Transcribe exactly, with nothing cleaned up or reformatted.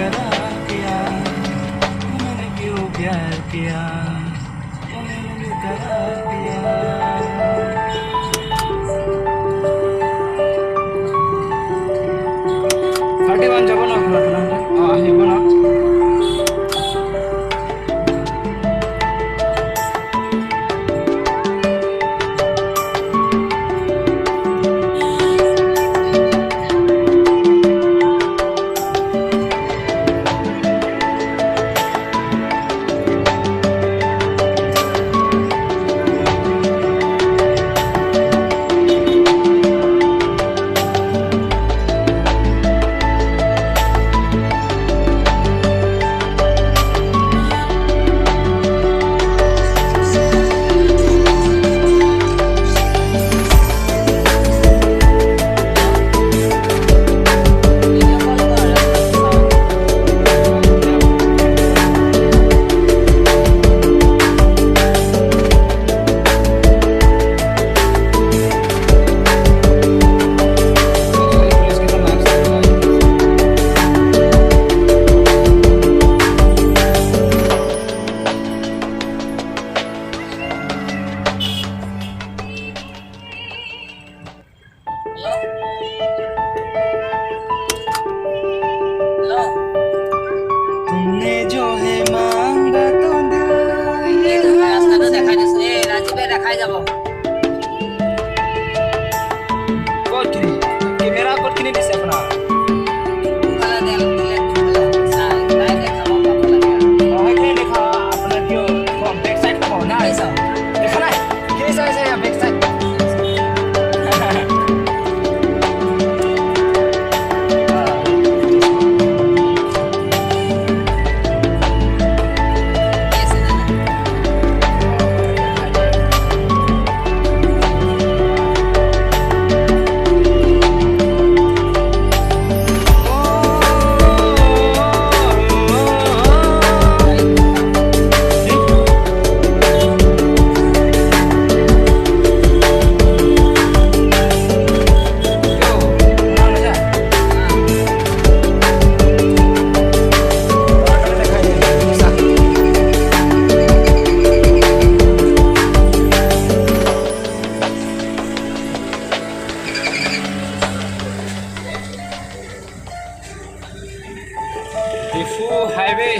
करार किया, तूने क्यों प्यार किया, तूने मुझे करार दिया। Thirty one যাব না, আপনার, আপনার, আ, আহিব না। तुमने जो है मांगा तो दिल। এই ৰাস্তাটো দেখাই দিছে, এই ৰাজীৱে দেখাই যাব। ক'ত কিনি? কেমেৰা ক'ত কিনি দিছে আপোনাৰ? সোনকালে দে, সোনকালে, সোনকালে। চাই, চাই দেখাব পাব লাগে। অ, সেইখিনি দেখা, আপোনাৰ কিয়? বেক চাইড কমাব, নাই? চাওঁ। দেখা নাই? কি চাই আছে ইয়াত বেক চাইড? Diphu Highway.